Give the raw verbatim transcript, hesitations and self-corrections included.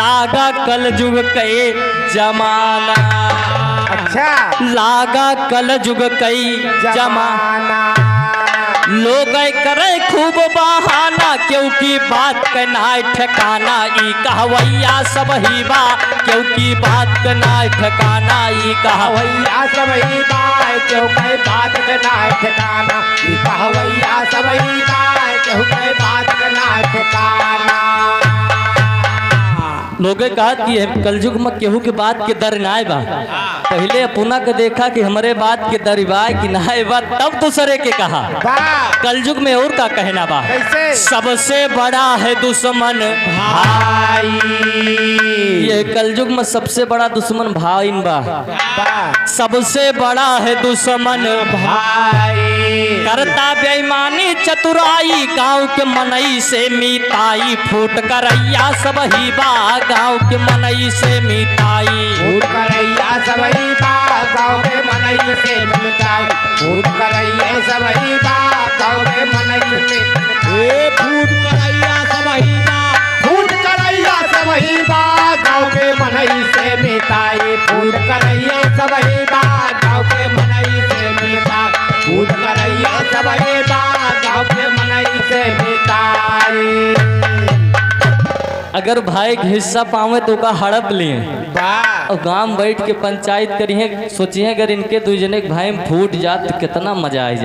आगा कलजुग कई जमाना। अच्छा। लागा कलजुग कई जमाना। जमाना। लोग करे खूब बहाना, क्योंकि बात के नाय ठिकाना, ई कहवैया सब ही बा, क्योंकि बात के नाय ठिकाना, ई कह- कहवैया सब ही बा, क्योंकि बात के नाय ठिकाना, ई कहवैया सब ही बा, क्योंकि बात के नाय ठिकाना। लोगे कहत कि ये कलजुग में केहू के बात के दर नाय बा। पहिले अपना के देखा कि हमरे बात के दर बा कि नाय बा, तब दूसरे के कहा। बा। कलजुग में और का कहना बा? कैसे? सबसे बड़ा है दुश्मन भाई। भाई। ये कलजुग में सबसे बड़ा दुश्मन भाई बा। बा। सबसे बड़ा है दुश्मन भाई। करता बेईमानी चतुराई, गाँव के मनई से मिताई, फूट करैया सब ही बा, गाँव के मनई से मिताई। फूट करैया सब ही बा, गाँव के मनई से मिताई, फूट करैया सब ही बा, गाँव के मनई से। ए, फूट करैया सब ही बा। फूट करैया सब ही बा, गाँव के मनई से मिताई। फूट करैया सब ही बा, गाँव के मनई से मिताई। फूट करैया सब ही बा, गाँव के मनई से मिताई। अगर भाई के हिस्सा पावे तो का हड़प लिए। बा। और गाँव बैठ के पंचायत करिहे, सोचिहे अगर इनके दुइ जने के भाई में फूट जात तो कितना मजा आई जात।